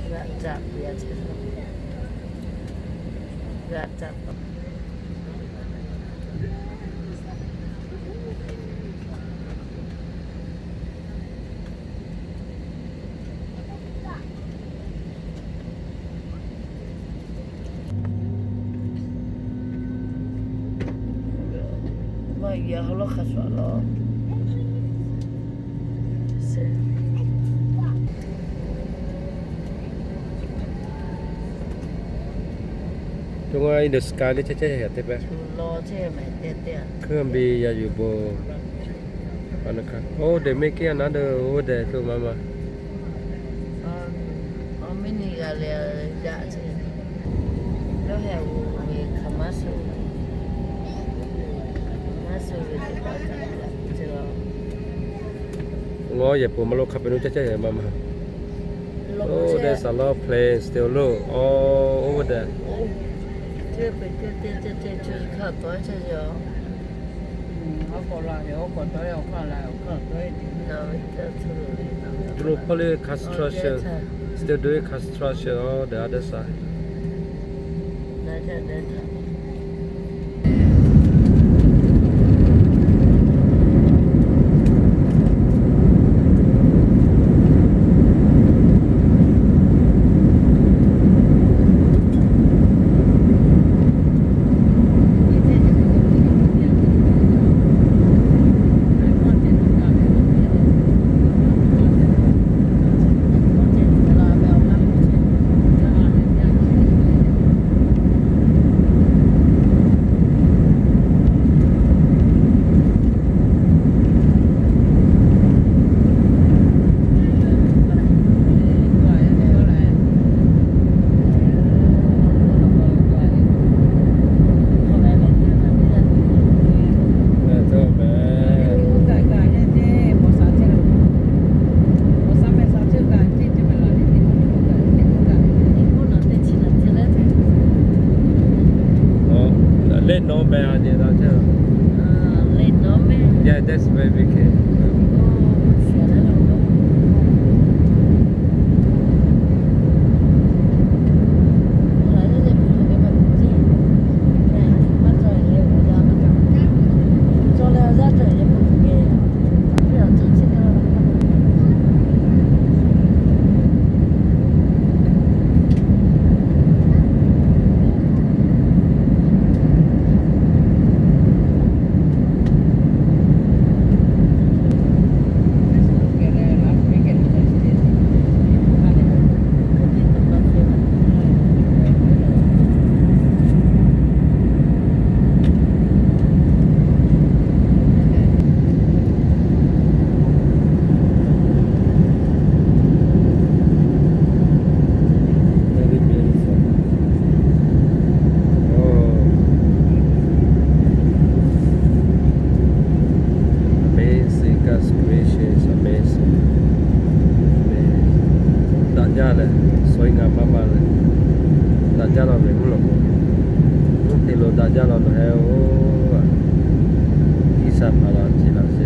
G'aꞈ caꞈ peuˬ yaˇ ce, g'aꞈ caꞈ pa. Maˇ yaꞈ ha lawˉ hk'a shuˍ law. Coˇ ngaˇ in the sky le chehˇ chehˇ yaꞈ te pehꞈ. Hkui ve yaˇ yuˬ bon. Oˇ dehꞈ meˇ kiˇ a naˉ deuˬ oˇ dehꞈ tuˬ maˇ maˇ. Ngaˬ yehˬ pon maˇ lo hk'a peu nuˇ caˇ caˇ yaꞈ maˇ maˇ. Oh, there's a lot of plane still, look, all over there. Globally construction, still doing construction on the other side. Leh nawˉ meh a nyi la te. Yeah, that's where we came. Very beautiful. Oh. Amazing, God's creation is amazing. Daꞈ jaˇ leh, สวยงามมากๆ เลย. Daꞈ jaˇ law ve mvuhˇ lawꞈ k'o, mvuhˇ te lo daꞈ jaˇ law ve heh oˬ. Iˉ shaˍ hpaˍ la ce laˬ.